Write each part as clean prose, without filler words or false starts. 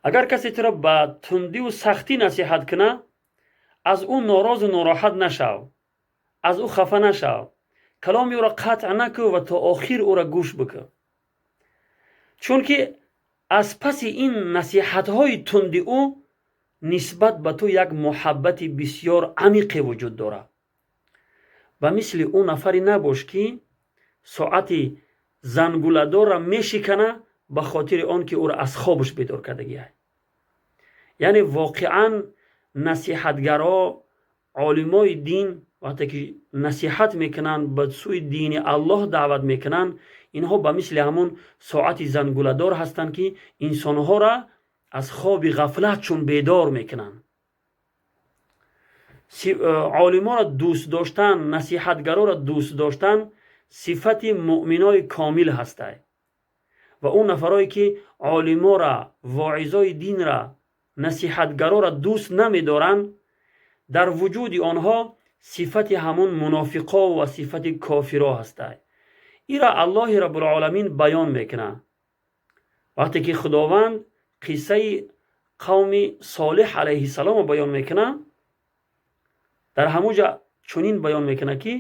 Агар касе туро ба тундиву сахтӣ насиҳат куна, аз ӯ норозу нороҳат нашав, аз ӯ хафа нашав, каломи ӯро қатъ накӯ ва то охир ӯро гӯш бикӯ, чунки аз паси ин насиҳатҳои тунди ӯ нисбат ба ту як муҳаббати бисёр амиқе вуҷуд дорад. Ба мисли ӯ нафаре набош, ки соати зангуладорра мешикана ба хотири он ки ӯро аз хобаш бедор кардагиай. Яъне воқеан насиҳатгаро, олимои дин вақте ки насиҳат мекунанд, ба сӯи дини Аллоҳ даъват мекунанд, инҳо ба мисли ҳамун соати зангуладор ҳастанд, ки инсонҳоро аз хоби ғафлатшон бедор мекунанд. Олиморо дӯст доштан, насиҳатгароро дӯст доштан сифати муъминои комил ҳастай. Ва он нафарое ки олимора, воизои динра, насиҳатгароро дӯст намедоранд, дар вуҷуди онҳо сифати ҳамун мунофиқо ва сифати кофиро ҳастай. Ира Аллоҳи Раббулоламин баён мекунад, вақте ки Худованд қиссаи қавми Солеҳ алайҳиссаломро баён мекунад, дар ҳамун ҷа чунин баён мекунад, ки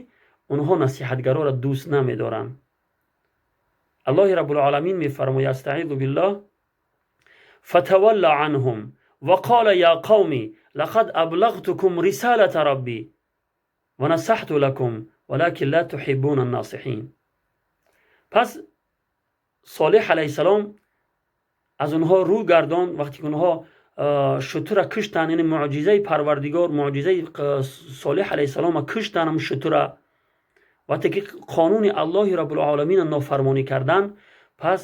онҳо насиҳатгароро дӯст намедоранд. Аллоҳи Раббулоламин мефармояд: أستعيذ بالله، فتول عنهم وقال يا قوم لقد أبلغتكم رسالة ربي ونصحت لكم ولكن لا تحبون الناصحين. Пас Солеҳ алайҳиссалом аз онҳо рӯ гардон, вақте ки онҳо шутура куштанд, яъне муъҷизаи Парвардигор, муъҷизаи Солеҳ алайҳиссалома куштанд ҳам шутура, вақте ки қонуни Аллоҳи Раббулоламина нофармонӣ карданд, пас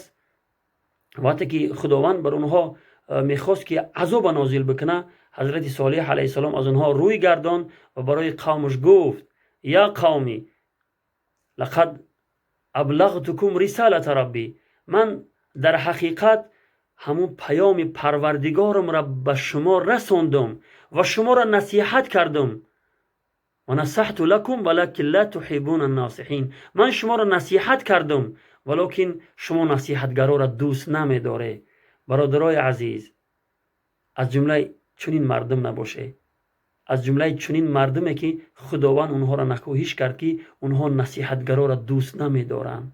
вақте ки Худованд бар онҳо мехост, ки азоба нозил бикунад, ҳазрати Солеҳ алайҳиссалом аз онҳо рӯй гардонд ва барои қавмаш гуфт: يا قوم لقد أبلغتكم رسالة ربي, ман дар ҳақиқат ҳамун паёми Парвардигорамро ба шумо расондум ва шуморо насиҳат кардум. ونصحت لكم ولكن لا تحبون الناصحين. Ман шуморо насиҳат кардум, валокин шумо насиҳатгароро дӯст намедоред. Бародарои азиз, аз ҷумлаи чунин мардум набошед, аз ҷумлаи чунин мардуме, ки Худованд онҳоро накӯҳиш кард, ки онҳо насиҳатгароро дӯст намедоранд.